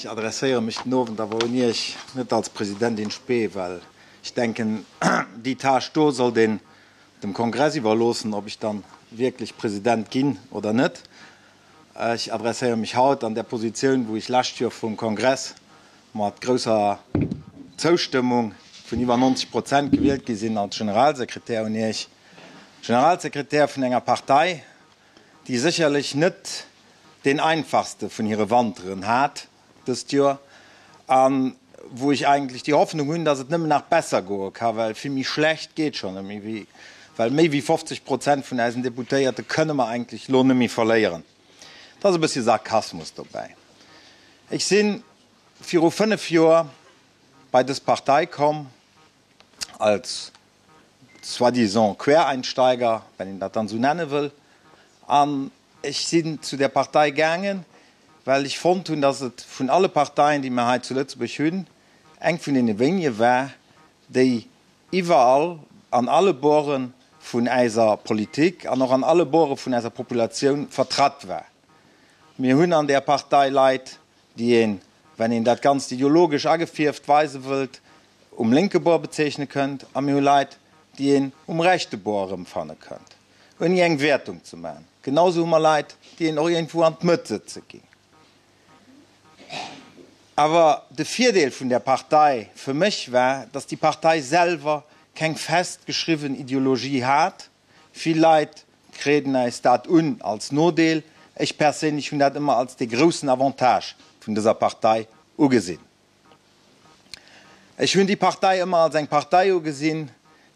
Ech adresséiere mech den Owend awer un Iech net als President in spe, well ech denken, déi Tâche do sollt een dem Kongress iwwerloossen, ob ech dann wierklech President ginn oder net. Ech adresséiere mech haut an där Positioun, wou ech lescht Joer vum Kongress mat grousser Zoustëmmung vun iwwer 90 Prozent gewielt gi sinn als Generalsekretär un Iech. Generalsekretär vun enger Partei, déi sécherlech net deen einfachste vun hire Wanteren hat dëst Joer a wou ech eigentlech déi Hoffnung hunn, datt et nëmmen nach besser goe ka, well vill méi schlecht geet schonn net méi, well méi wéi 50 Prozent vun eisen Deputéierte kënne mer eigentlech elo net méi verléieren. Et ass e bëssche Sarkasmus dobäi. Ech si viru 5 Joer bei dës Partei komm als soi-disant Quereinsteiger, wenn een dat dann esou nenne wëll, an ech sinn zu där Partei gaangen, well ech fonnt hunn, dass et vun alle Parteien, déi mir hei zu Lëtzebuerg hunn, eng vun deene wéinege war, déi iwwerall an alle Bore vun äiser Politik an och an alle Bore vun äiser Populatioun vertratt war. Mir hunn an där Partei Leit, déi een, wenn een dat Ganzt ideologesch agefierft weise wëllt, um lénke Bord bezeechne kënnt, a mir hu Leit, déi een um rechte Bord erëmfanne kënnt, ouni eng Wäertung ze maachen. Genausou hu mer Leit, déi een och iergendwou an d'Mëtt sëtze géing. Awer de Virdeel vun där Partei fir mech war, datt déi Partei selwer keng fest geschriwwen Ideologie hat. Vill Leit kreiden äis dat un als Nodeel, ech perséinlech hunn dat ëmmer als dee groussen Avantage vun dëser Partei ugesinn. Ech hunn déi Partei ëmmer als eng Partei ugesinn,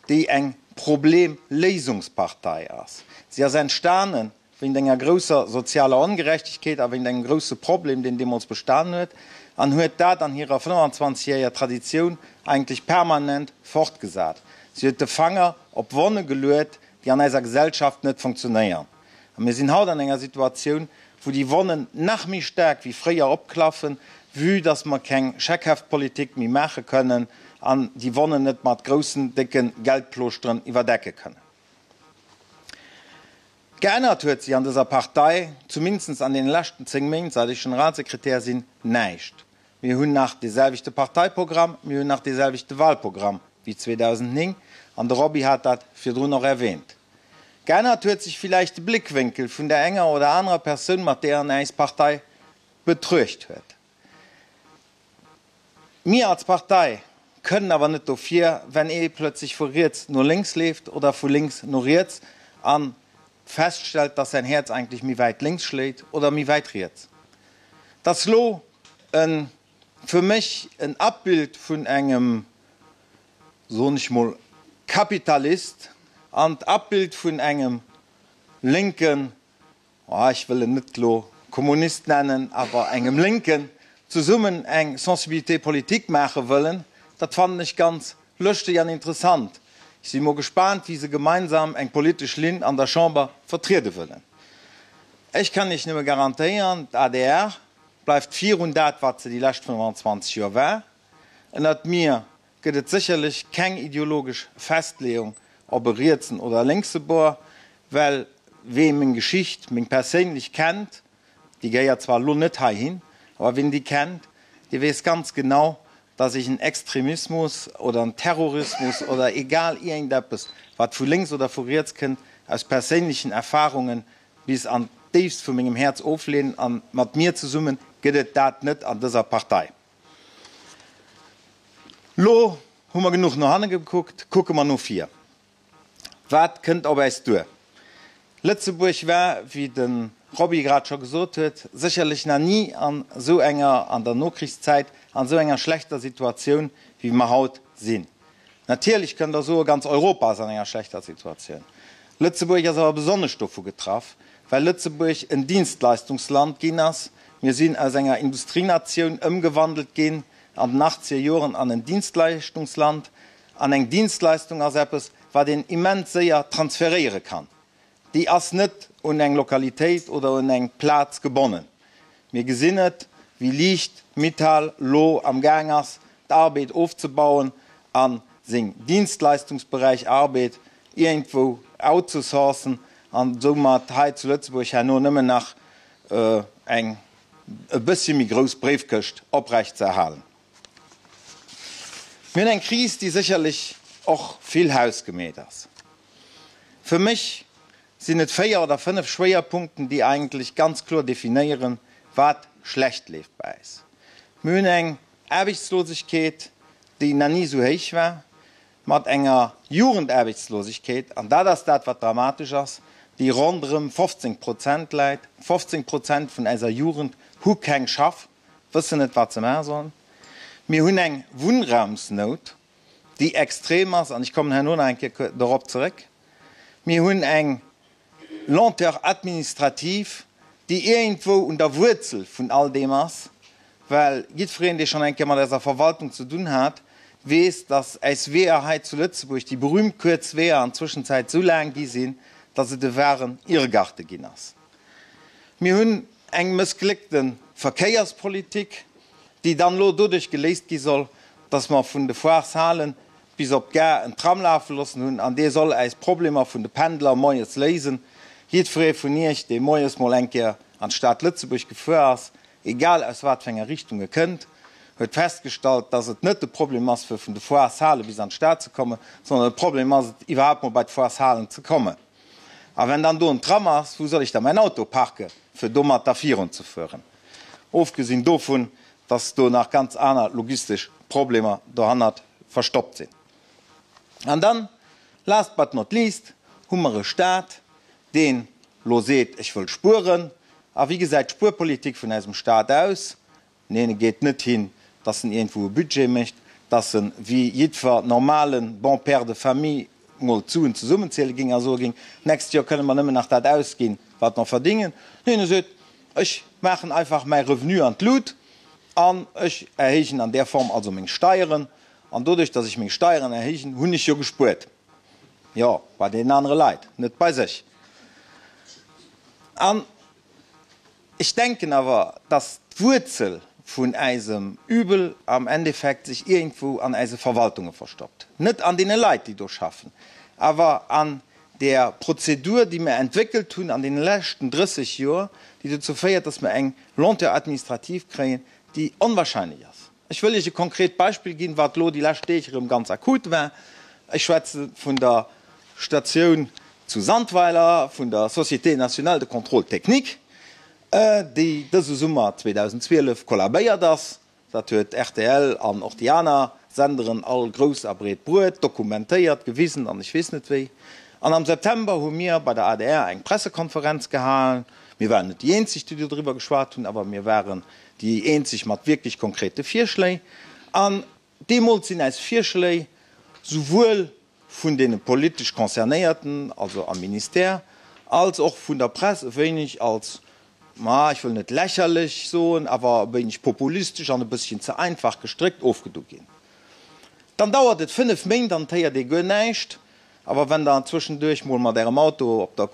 déi eng Problemléisungspartei ass. Si ass entstane wéint enger grousser sozialer Ongerechtegkeet a wéint engem grousse Problem, deen deemools bestanen huet, an huet dat an hirer 25 jäier Traditioun eigentlech permanent fortgesat. Si huet de Fanger op Wonne geluet, déi an eiser Gesellschaft net funktionéieren. A mir sinn haut an enger Situatioun, wou déi Wonnen nach méi staark wéi fréier opklaffen, vue dass mer keng Scheckheftpolitik méi maache kënnen an déi Wonnen net mat groussen, décke Geldplooschteren iwwerdecke kënnen. Geännert huet sech an dëser Partei, zumindest an deene leschten 10 Méint, seit ech Generalsekretär sinn, näischt. Mir hunn nach dee selwechte Parteiprogramm, mir hunn nach dee selwechte Wahlprogramm wéi 2009, an de Roby hat dat virdrun och erwähnt. Geännert huet sech villäicht de Bléckwénkel vun der enger oder anerer Persoun, mat där en äis Partei betruecht huet. Mir als Partei kënnen awer net dofir, wenn ee plötzlech vu riets no lénks leeft oder vu lénks no riets a feststellt, dass säin Häerz eigentlech méi wäit lénks schléit oder méi wäit riets. Dass lo e fir mech en Abbild vun engem, soen ech mol, Kapitalist an d'Abbild vun engem lénken, ech wëll en net elo Kommunist nennen, awer engem Lénken, zesummen eng Sensibilité politique maache wëllen, dat fannen ech ganz lëschteg an interessant. Ech si mol gespaant, wéi se gemeinsam eng politesch Linn an der Chamber vertriede wëllen. Ech kann Iech nëmme garantéieren, d'ADR bleift virun dat, wat se déi lescht 25 Joer war. Ënnert mir gëtt et sécherlech keng ideologesch Festleeung op e rietsen oder lénkse Bord, well wee meng Geschicht, meng perséinlech kennt, déi gehéiert zwar elo net heihin, awer ween déi kennt, dee weess ganz genau, dass ech en Extremismus oder en Terrorismus oder egal iergendeppes, wat vu lénks oder vu riets kënnt, aus perséinlechen Erfahrungen bis an d'Déifst vu mengem Häerz ofleenen an mat mir zesumme gëtt et dat net an dëser Partei. Lo hu mer genuch no hanne gekuckt, kucke mer no vir. Wat kënnt op äis duer? Lëtzebuerg war, wéi de Roby grad scho gesot huet, sécherlech nach ni an esou enger, an der Nokrichszäit, an esou enger schlechter Situatioun, wéi mer haut sinn. Natierlech kënnt Der soen, ganz Europa ass an enger schlechter Situatioun. Lëtzebuerg ass awer besonnesch dovu getraff, well Lëtzebuerg en Dienstleistungsland ginn ass. Mir sinn aus enger Industrienatioun ëmgewandelt ginn an den achtzeger Joren an en Dienstleistungsland. An eng Dienstleistung ass eppes, wat een immens séier transferéiere kann. Déi ass net un eng Lokalitéit oder un eng Plaz gebonnen. Mir gesinn et, wéi liicht Mittal lo am Gaang ass, d'Arbed ofzebauen a seng Dienstleistungsberäich Arbed iergendwou outzesourcen an soumat hei zu Lëtzebuerg herno nëmmen nach eng. e bëssche méi grouss Bréifkëscht oprecht ze erhalen. Mir hunn eng Kris, déi sécherlech och vill hausgemeet ass. Fir mech sinn et 4 oder 5 Schwéierpunkten, déi eigentlech ganz kloer definéieren, wat schlecht leeft bei äis. Mir hunn eng Aarbechtslosegkeet, déi nach ni esou héich war, mat enger Jugendaarbechtslosegkeet, an dat ass dat, wat dramatesch ass, déi ronderëm 15 Prozent läit. 15 Prozent vun äiser Jugend hu keng Schaff, wëssen net, wat se maache sollen. Mir hunn eng Wunnraumsnout, déi extrem ass, an ech kommen herno nach eng Kéier dorop zeréck. Mir hunn eng Lenteur administrative, déi iergendwou un der Wuerzel vun all deem ass, well jiddwereen, dee schonn eng Kéier mat eiser Verwaltung ze dunn hat, weess, dass äis Weeër hei zu Lëtzebuerg, déi berühmt kuerz Weeër, an Zwëschenzäit esou laang gi sinn, dass et e wahren Irrgarte ginn ass. Mir hunn eng mëssgléckte Verkéierspolitik, déi dann elo doduerch geléist gi soll, dass mer vun de Foires-Halen bis op d'Gare en Tram lafe loossen hunn an dee soll äis Problemer vun de Pendler moies léisen. Jiddweree vun Iech, dee moies mol eng Kéier an d'Stad Lëtzebuerg gefuer ass, egal aus wat fir enger Richtung e kënnt, huet festgestallt, dass et net de Problem ass, fir vun de Foires-Hale bis an d'Stad ze kommen, sondern de Problem ass et, iwwerhaapt mol bei d'Foires-Halen ze kommen. A wenn dann do en Tram ass, wou soll ech da mäin Auto parke fir domat da virun ze fueren? Ofgesinn dovun, dass do nach ganz aner logistesch Problemer dohannert verstoppt sinn. An dann, last but not least, hu mer e Stat, deen elo seet, ech wëll spueren. A wéi gesäit d'Spuerpolitik vun eisem Stat aus? Neen, e geet net hin, dass en iergendwou e Budget mécht, dass en, wéi jiddwer normale bon père de famille, mol d'Suen zesummenziele géing a soe géing, d'nächst Joer kënne mer nëmmen nach dat ausginn, wat mer verdingen. Neen, e seet, ech maachen einfach mäi Revenu an d'Lut an ech erhéijen an där Form also meng Steieren. An doduerch, dass ech meng Steieren erhéijen, hunn ech jo gespuert. Jo, bei deenen anere Leit, net bei sech. An Ech denken awer, dass d'Wuerzel vun äisem Übel am Endeffekt sech iergendwou an äise Verwaltunge verstoppt. Net an deene Leit, déi do schaffen, awer an där Prozedur, déi mir entwéckelt hunn an deene leschten 30 Joer, déi dozou féiert, dass mir eng Lenteur administrative kréien, déi onwahrscheinlech ass. Ech wëll Iech e konkret Beispill ginn, wat elo déi lescht Deeg erëm ganz akut war. Ech schwätze vun der Statioun zu Sandweiler vun der Société nationale de contrôle technique, déi dëse Summer 2012 kollabéiert ass. Dat huet rtl an och déi aner Senderen all grouss a breet bruet, dokumentéiert, gewisen an ech weess net wéi. An am September hu mir bei der adr eng Pressekonferenz gehalen. Mir waren net déi eenzeg, déi dodriwwer geschwat hunn, awer mir waren déi eenzeg mat wierklech konkrete Virschléi. An deemools sinn eis Virschléi souwuel vun deene politesch Concernéierten, also am Ministère, als och vun der Press e wéineg als, ma ech wëll net lächerlech soen, awer e wéineg populistesch an e bësschen ze einfach gestréckt ofgedu ginn. Dann dauert et 5 Méint an et héiert ee guer näischt. Awer wenn der zwëschenduerch mol mat ärem Auto op der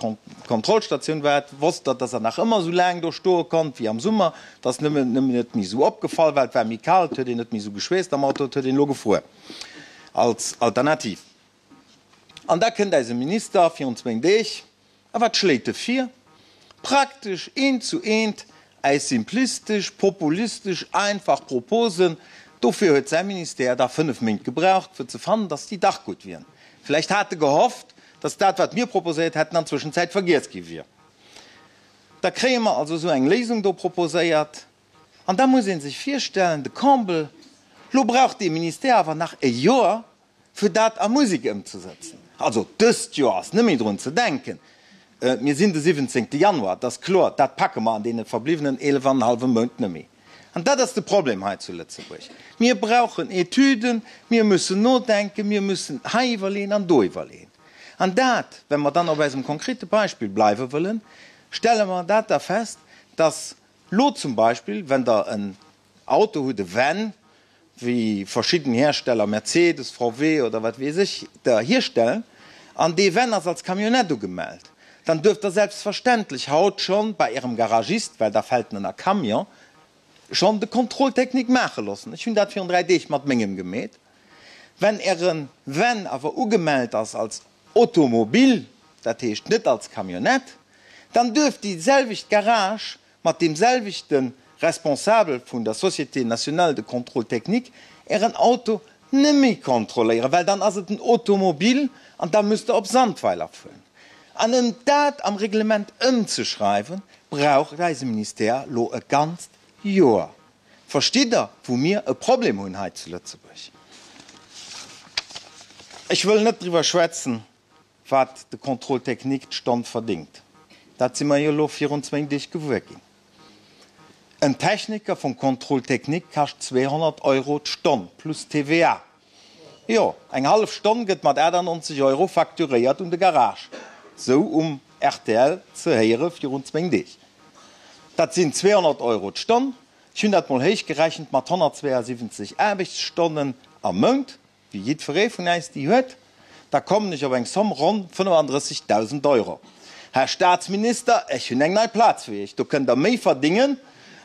Kontrollstatioun waart, wosst der, dass der nach ëmmer esou laang do stoe konnt wéi am Summer. Et ass nëmmen net méi esou opgefall, well et war méi kal, et huet een net méi esou geschweesst am Auto, et huet een elo gefruer als Alternativ. An da kënnt eise Minister virun zwéin Deeg A wat schléit e vir? Praktesch eent zu eent äis simplistesch, populistesch, einfach Proposen. Dofir huet säi Ministère da 5 Méint gebraucht, fir ze fannen, datt déi dach gutt wieren. Vläicht hat e gehofft, datt dat, wat mir proposéiert hätten, an Zwëschenzäit vergiess gi wier. Da kréie mer also esou eng Léisung do proposéiert. An da muss ee sech virstellen, de Comble, lo brauch dee Ministère awer nach e Joer, fir dat a Musek ëmzesetzen. Also dëst Joer ass net méi drun ze denken. Mir sinn de 17 Januar, et ass kloer, dat packe mer an deene verbliwwenen 11 an en hallwe Mount net méi. An dat ass de Problem hei zu Lëtzebuerg. Mir brauchen Etüden, mir müssen nodenken, mir müssen hei iwwerleeën an do iwwerleeën. An dat, wa mer dann op eisem konkrete Beispill bleiwe wëllen, stelle mer dat da fest, dass lo zum Beispill, wenn Der en Auto hutt, e Van, wéi verschidden Hersteller, Mercedes, VW oder wat weess ech, der hierstellen, an dee Van ass als Camionnette ugemellt, dann duerft der selbstverständlech haut schonn bei Ärem Garagist, well da fält en ënner Camion, schonn de Contrôle technique maache loossen. Ech hunn dat virun 3 Deeg mat mengem gemeet. Wenn Äre Van awer ugemellt ass als Automobile, dat heescht net als Camionnette, dann duerf déi selwecht Garage mat deem selwechte. Responsabel vun der Société nationale de contrôle technique, Ären Auto net méi kontrolléieren, well dann ass et en Automobile an da müsst Der op Sandweiler fueren. An ëm dat am Reglement ëmzeschreiwen, brauch eise Ministère lo e ganzt Joer. Verstitt Der, wou mir e Problem hunn hei zu Lëtzebuerg? Ech wëll net driwwer schwätzen, wat de Contrôle technique d'Stonn verdéngt. Dat si mer jo elo virun zwéin Deeg gewuer ginn. En Techniker vum Contrôle technique kascht 200 Euro d'Stonn plus TVA. Jo, eng hallef Stonn gëtt mat 98 Euro facturéiert un de Garage, sou um rtl ze héiere virun zwéin Deeg. Dat sinn 200 Euro d'Stonn. Ech hunn dat mol héichgerechent mat 172 Aarbechtsstonnen am Mount, wéi jiddweree vun äis déi huet, da kommen ech op eng Somm ronn 35.000 Euro. Här Staatsminister, ech hunn eng nei Plaz fir Iech, do kënnt Der méi verdingen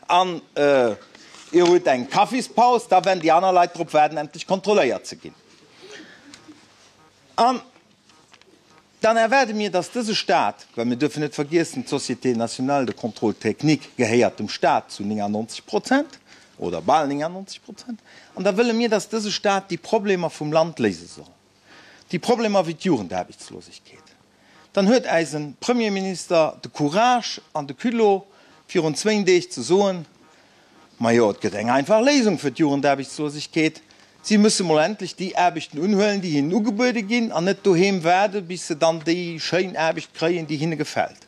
an Dir hutt eng Kaffispaus, da wenn déi aner Leit drop waarden, endlech kontrolléiert ze ginn. An dann erwaarde mir, dass dëse Stat, well mir duerfen net vergiessen, d'Société nationale de contrôle technique gehéiert dem Stat zu 99 Prozent oder bal 99 Prozent, an da wëlle mir, dass dëse Stat déi Problemer vum Land léise soll. Déi Problemer wéi d'Jugendaarbechtslosegkeet. Dann huet eise Premierminister de Courage an de Culot, virun zwéin Deeg ze soen, Majo, et gëtt eng einfach Léisung fir d'Jugendaarbechtslosegkeet, Si musse mol endlech déi Aarbechten unhuelen, déi hinnen ugebuede ginn, an net doheem waarde bis se dann déi schéin Aarbecht kréien, déi hinne gefält.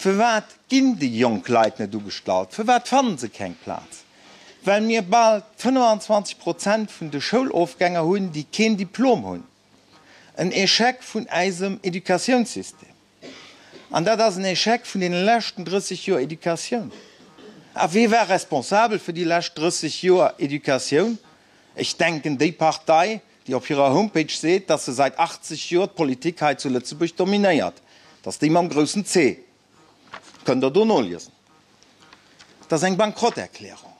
Firwat ginn déi jonk Leit net ugestallt? Firwat fannen se keng Plaz? Well mir bal 25 Prozent vun de Schoulofgänger hunn, déi keen Diplom hunn. En Echec vun äisem Educatiounssystem. An dat ass en Echec vun deene leschten 30 Joer Educatioun. A wee war responsabel fir déi lescht 30 Joer Educatioun? Ech denken déi Partei, déi op hirer Homepage seet, dass se seit 80 Joer d'Politik hei zu Lëtzebuerg dominéiert. Dat ass déi mam groussen C. Kënnt Der do noliesen. Dat ass eng Bankrotterklärung.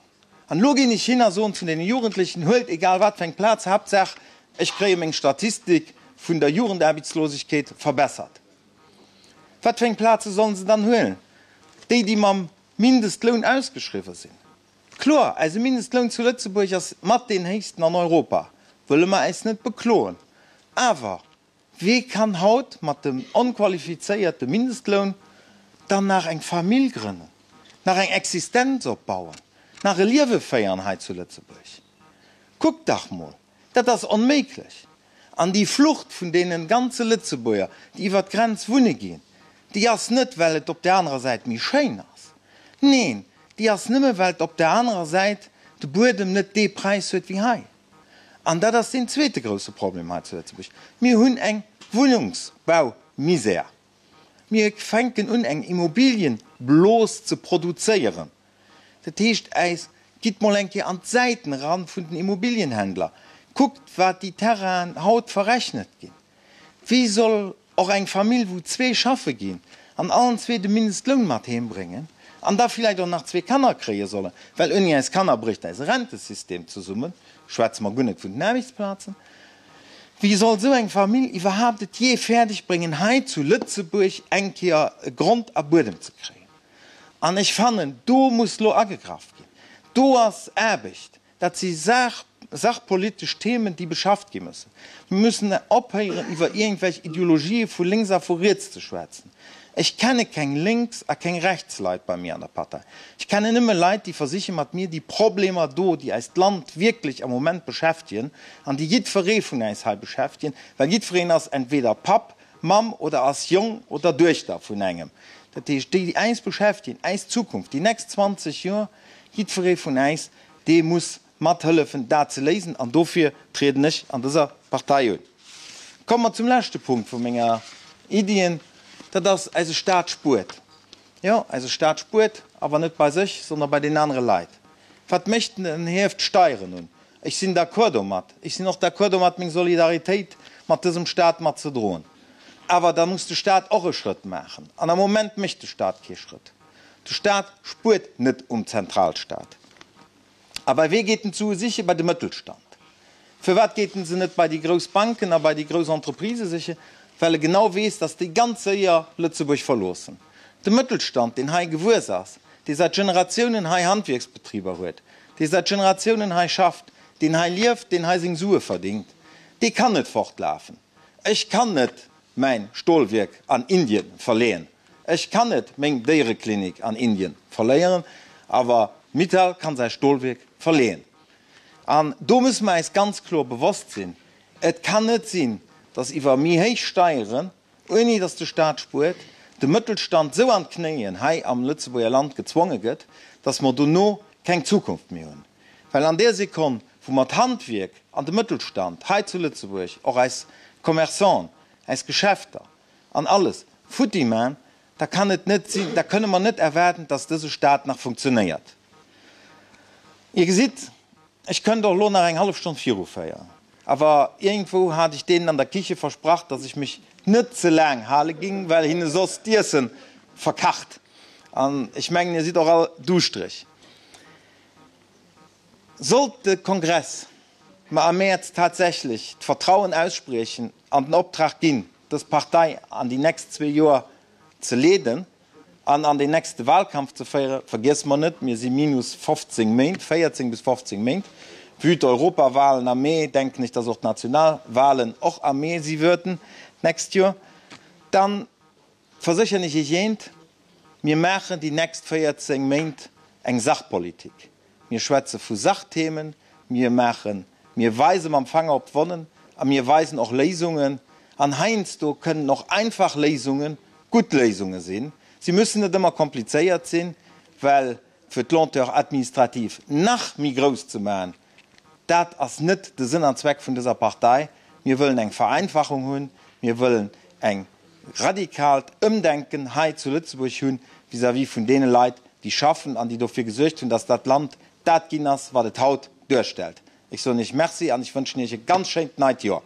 An elo ginn ech hin a soen zu deene Jugendlechen, Huelt egal wat fir eng Plaz, Haaptsaach ech kréie meng Statistik vun der Jugendaarbechtslosegkeet verbessert. Wat fir eng Plaze sollen se dann huelen? Déi, déi mam Mindestloun ausgeschriwwen sinn. Kloer, eise Mindestloun zu Lëtzebuerg ass mat deen héchsten an Europa, wëlle mer äis net bekloen. Awer wee kann haut mat dem onqualifizéierte Mindestloun dann nach eng Famill grënnen, nach eng Existenz opbauen, nach e Liewe féieren hei zu Lëtzebuerg? Kuckt dach mol, Dat ass onméiglech. An déi Flucht vun deene ganze Lëtzebuerger, déi iwwer d'Grenz wunne ginn, déi ass net, well et op där anerer Säit méi schéin ass. Neen, déi ass nëmme, well et op där anerer Säit de Buedem net dee Präis huet wéi hei. An dat ass deen zweete grousse Problem hei zu Lëtzebuerg. Mir hunn eng Wunnungsbaumisär. Mir fänken un, eng Immobilienblos ze produzéieren. Dat heescht, äis gitt mol eng Kéier an d'Säiten eran vun den Immobilienhändler, kuckt wat déi Terrainen haut verrechnet ginn. Wéi soll och eng Famill, wou zwee schaffe ginn an allen zwee de Mindestloun mat heem bréngen an da villäicht och nach zwee Kanner kréie sollen, well ouni eis Kanner brécht eise Rentesystem zesummen, schwätze mer guer net vun den Aarbechtsplazen, wéi soll esou eng Famill iwwerhaapt et jee fäerdeg bréngen hei zu Lëtzebuerg eng Kéier e Grond a Buedem ze kréien? An ech fannen, do muss elo agegraff ginn. Do ass Aarbecht. Dat si sachpolitesch Themen, déi beschafft gi müssen. Mir müssen ophéieren, iwwer iergendwelch Ideologië vu lénks a vu riets ze schwätzen. Ech kenne keng lénks a keng rechts Leit bei mir an der Partei. Ech kennen nëmme Leit, déi versiche mat mir déi Problemer do, déi eist Land wierklech am Moment beschäftegen an déi jiddweree vun äis hei beschäftegen, well jiddwereen ass entweder Papp, Mamm oder ass Jong oder Duechter vun engem. Dat heescht, déi, déi äis beschäftegen, äis Zukunft, déi nächst 20 Joer, jiddweree vun äis, dee muss mathëllefen, dat ze léisen. An dofir trieden ech an dëser Partei un. Komme mer zum leschte Punkt vu menger Iddien, dat ass, eise Staat spuert. Jo, eise Staat spuert, awer net bei sech, sondern bei den anere Leit. Wat mécht en? En hieft d'Steieren un. Ech sinn d'accord domat. Ech sinn och d'accord domat, meng Solidaritéit mat dësem Stat mat ze droen. Awer da muss de Stat och e Schrëtt maachen. An am Moment mécht de Stat kee Schrëtt. De Stat spuert net um Zentralstat. A bei wee geet en d'Sue sichen? Bei de Mëttelstand. Firwat geet en se net bei déi grouss Banken a bei déi grouss Entreprisë sichen? Well e genau weess, dass déi ganz séier Lëtzebuerg verloossen. De Mëttelstand, deen hei gewuess ass, dee säit Generatiounen hei Handwierksbetriber huet, dee säit Generatiounen hei schafft, deen hei lieft, deen hei seng Sue verdingt, dee kann net fortlafen. Ech kann net mäin Stolwierk an Indien verleeën, ech kann net meng Déiereklinik an Indien verléieren, awer Mittal kann säi Stolwierk verleeën. An do musse mer äis ganz kloer bewosst sinn, Et kann net sinn, dass iwwer méi héich Steieren, ouni dass de Staat spuert, de Mëttelstand esou an d'Knéien hei am Lëtzebuerger Land gezwonge gëtt, dass mer dono keng Zukunft méi hunn. Well an där Sekonn, wou mer d'Handwierk an de Mëttelstand hei zu Lëtzebuerg, och eis Commerçanten, eis Geschäfter an alles futti man, da kann et net sinn, da kënne mer net erwaarden, dass dëse Staat nach funktionéiert. Dir gesitt, ech kënnt och elo nach eng hallef Stonn viruféieren, awer iergendwou hat ech deenen an der Kiche versprach, dass ech mech net ze laang hale ging, well hinne soss d'Iesse verkacht. An ech mengen, Dir sidd och all duuschtereg. Sollt de Kongress mer am Mäerz tatsächlech d'Vertrauen ausspriechen an den Optrag ginn, dës Partei an déi nächst zwee Joer ze leeden an an den nächste Wahlkampf ze féieren, vergiesse mer net, mir si minus 15 Méint, 14 bis 15 Méint, vue d'Europawahlen am Mee, denken ech, dass och d'Nationalwahlen och am Mee si würden d'nächst Joer, dann versécheren ech Iech eent, Mir maachen déi nächst 14 Méint eng Sachpolitik. Mir schwätze vu Sachthemen, mir maachen, mir weise mam Fanger op d'Wonnen a mir weisen och Léisungen. An heiansdo kënnen och einfach Léisunge gutt Léisunge sinn. Si müssen net ëmmer komplizéiert sinn, well fir d'Lenteur administrative nach méi grouss ze maachen, dat ass net de Sënn an Zweck vun dëser Partei. Mir wëllen eng Vereinfachung hunn, mir wëllen eng radikaalt Ëmdenken hei zu Lëtzebuerg hunn vis-à-vis vun deene Leit, déi schaffen an déi dofir gesuergt hunn, dass dat Land dat ginn ass, wat et haut duerstellt. Ech soen Iech Merci an ech wënschen Iech e ganz schéint neit Joer.